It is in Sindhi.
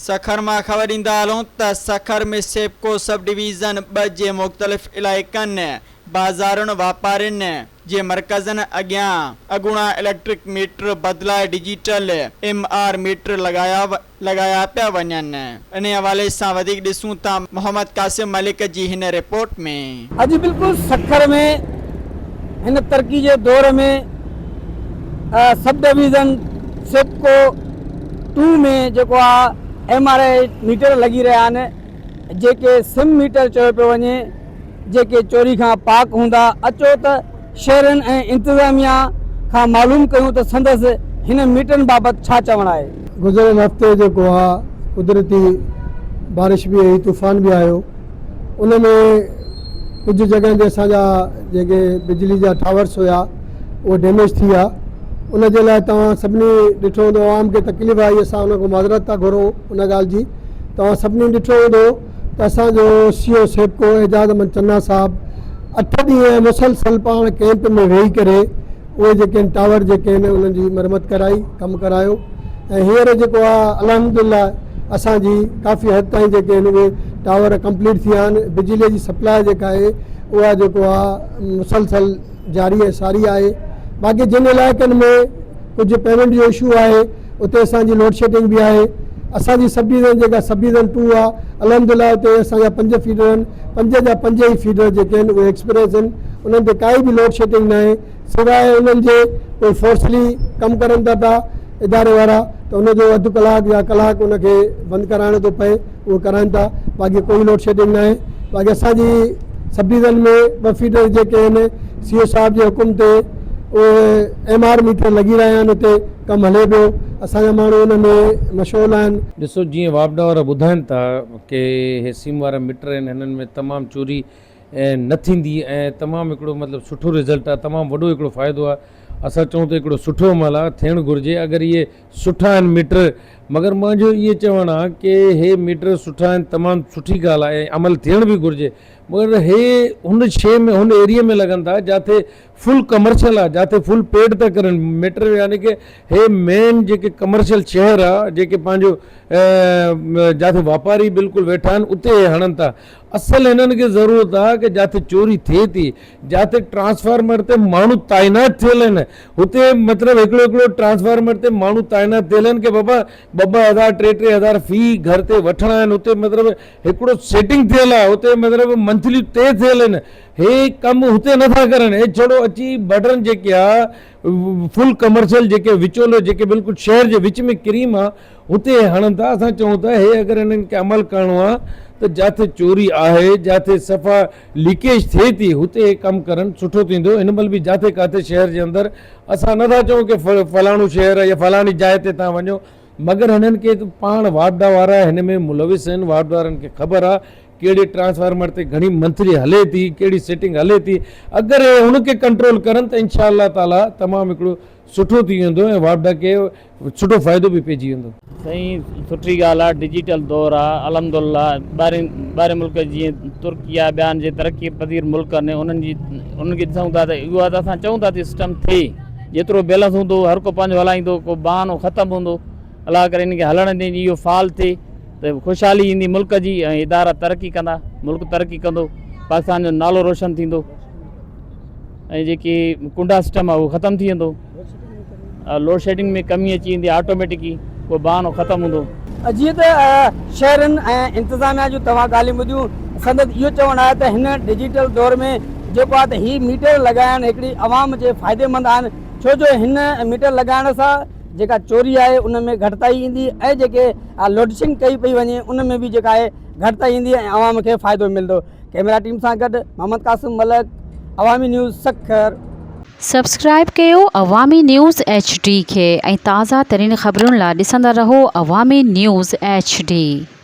سکر مان خبر ڏيندا هلون ته سکر ۾ سيپڪو سب ڊويزن ٻه جي مختلف علائقن، بازارن، واپارين جي مرڪزن اڳيان اڳوڻا اليڪٽرڪ ميٽر بدلائي ڊجيٽل ايم آر ميٽر لڳايا لڳايا پيا وڃن. انهي حوالي سان وڌيڪ ڏسون ٿا محمد قاسم ملڪ جي هن رپورٽ ۾. اڄ بلڪل سکر ۾ هن ترقي جي دور ۾ سب ڊويزن سيپڪو ٽو ۾ جيڪو آ ايم آر I metre لڳي رهيا آهن جيڪي سم ميٽر چيو پيو وڃي جيڪي چوري کان پاڪ هوندا اچو ته شهرين ۽ انتظاميا کان معلوم ڪيون ته سندس هن ميٽرن بابت ڇا چوڻ آهي. گذريل هفتي جيڪو آ قدرتي بارش به هئي طوفان به آيو ان ۾ ڪجهه جڳهن تي اسان جا جيڪي بجلي جا ٽاورس هيا اهي ڊيميج ٿي ويا ان جي لاء توهان سڀني ڏٺو هوندو عوام کي تڪليف آئي اسان ان کان معذرت ٿا گهرون ان ڳالهه جي توهان سڀني ڏٺو هوندو ته اسان جو سي او سيپڪو اعجاز احمد چنا صاحب اٺ ڏينهن مسلسل پاڻ ڪئمپ ۾ ويهي ڪري اهي جيڪي آهن ٽاور جيڪي آهن انهن جي مرمت ڪرائي ڪم ڪرايو ۽ هينئر جيڪو آهي الحمد لله اسان جي ڪافي حد تائين جيڪي آهن اهي ٽاور ڪمپليٽ ٿي ويا آهن بجلي جي سپلاء جيڪا آهي اها جيڪو آهي مسلسل جاري ۽ ساري آهي باقي جن علائقن ۾ ڪجهه پيمينٽ جو اشو آهي اتي اسان جي لوڊشيڊنگ به آهي اسان جي سب ڊويزن جيڪا سب ڊويزن ٽو آهي الحمد لله اتي اسان جا پنج فيڊر آهن پنج جا پنج ئي فيڊر جيڪي آهن اهي ايڪسپريس آهن انهن تي ڪائي به لوڊشيڊنگ ناهي سواء انهن جي ڪوئي فورسلي ڪم ڪرن ٿا پيا اداري وارا ته ان جو اڌ ڪلاڪ يا ڪلاڪ ان کي بند ڪرائڻو ٿو پئي اهو ڪرائن ٿا باقي ڪوئي لوڊشيڊنگ ناهي باقي اسان جي سب ڊويزن ۾ ٻه فيڊر جيڪي آهن سي او صاحب جي حڪم تي اهي ايم آر ميٽر لڳي رهيا آهن اتي ڪم هلي پيو اسان جا ماڻهو ان ۾ مشغول آهن. ڏسو جيئن واپڊا وارا ٻڌائن ٿا ڪي هي سيم وارا ميٽر آهن هنن ۾ تمام چوري نه ٿيندي ۽ تمام هڪڙو مطلب سٺو رزلٽ آهي تمام وڏو هڪڙو فائدو آهي اسان چئون ته هڪڙو سٺو عمل آهي ٿيڻ گهرجي اگر اهي سٺا آهن ميٽر مگر منهنجو اهي چوڻ آهي ڪي هي ميٽر سٺا آهن تمام سٺي ڳالهه آهي ۽ عمل ٿيڻ به گهرجي مگر هي هن شي ۾ هن ايريي ۾ لڳن ٿا جاٿي فل ڪمرشل آ جاٿي فل پيڊ ٿا ڪرن ميٽر يعني ڪي هي مين جيڪي ڪمرشل شهر آ جيڪي پنهنجو جاٿي واپاري بلڪل ويٺا آهن اتي هي هڻن ٿا اصل هنن کي ضرورت آ ڪي جاٿي چوري ٿئي ٿي جاٿي ٽرانسفارمر تي ماڻهو تعينات ٿيل آهن هتي مطلب هڪڙو هڪڙو ٽرانسفارمر تي ماڻهو تعينات ٿيل آهن ڪي بابا ٻه ٻه هزار ٽي ٽي هزار في گهر تي وٺڻا آهن اتي مطلب هڪڙو سيٽنگ ٿيل آ اتي مطلب منٿلي طئي ٿيل آهن هي ڪم هتي نه ٿا ڪرن هي ڇڙو اچي بڊرن جيڪي آ فل ڪمرشل جيڪي وچولو جيڪي بلڪل شهر جي وچ ۾ ڪريم آ هتي هي هڻن ٿا اسان چئون ٿا هي اگر هنن کي عمل ڪرڻو آ ته جاٿي چوري آهي جاٿي صفا ليڪيج ٿئي ٿي هتي هي ڪم ڪرن سٺو ٿيندو هن مهل به جاٿي ڪاٿي شهر جي اندر اسان نه ٿا چئون ڪي فلاڻو شهر يا فلاڻي جاء تي تان وڃو مگر هنن کي پاڻ واپڊا وارا هن ۾ ملوث آهن واپڊا وارن کي خبر آ ڪهڙي ٽرانسفارمر تي گهڻي منٿلي هلي ٿي ڪهڙي سيٽنگ هلي ٿي اگر اهي ان کي ڪنٽرول ڪرن ته انشاء الله تعالي تمام هڪڙو سٺو ٿي ويندو ۽ واپڊا کي سٺو فائدو به پئجي ويندو. سائين سٺي ڳالهه آ ڊجيٽل دور آ الحمدالله ٻاهرين ٻاهرين ملڪ جيئن ترڪي آ ٻيا جي ترقي پذير ملڪ آهن انهن جي انهن کي ڏسون ٿا ته اهو آ ته اسان چئون ٿا ته سسٽم ٿئي جيترو بيلنس هوندو هر ڪو پنهنجو هلائيندو ڪو بهانو ختم هوندو الله ڪري ان کي هلڻ ڏين اهو فعال ٿئي ته خوشحالي ايندي ملڪ جي ۽ ادارا ترقي ڪندا ملڪ ترقي ڪندو پاڪستان جو نالو روشن ٿيندو ۽ جيڪي ڪنڊا سسٽم آهي اهو ختم ٿي ويندو لوڊ شيڊنگ ۾ ڪمي اچي ويندي آٽوميٽڪ اهو بهانو ختم هوندو. جيئن ته شهرين ۽ انتظاميا جون توهان ڳالهيون ٻڌيون سندس اهو چوڻ آهي ته هن ڊجيٽل دور ۾ جيڪو آهي ته هي ميٽر لڳائڻ هڪڙي عوام جي فائديمند آهن ڇو جو هن ميٽر لڳائڻ سان جيڪا چوري آهي ان ۾ گهٽتائي ايندي ۽ جيڪي لوڊشنگ ڪئي پئي وڃي ان ۾ به جيڪا آهي گهٽتائي ايندي ۽ عوام کي فائدو ملندو ڪئميرا ٽيم سان گڏ محمد قاسم ملڪ عوامي نيوز سکر. سبسڪرائيب ڪيو عوامي نيوز ايڇ ڊي کي ۽ تازه ترين خبرن لا ڏسندا رهو عوامي نيوز ايڇ ڊي.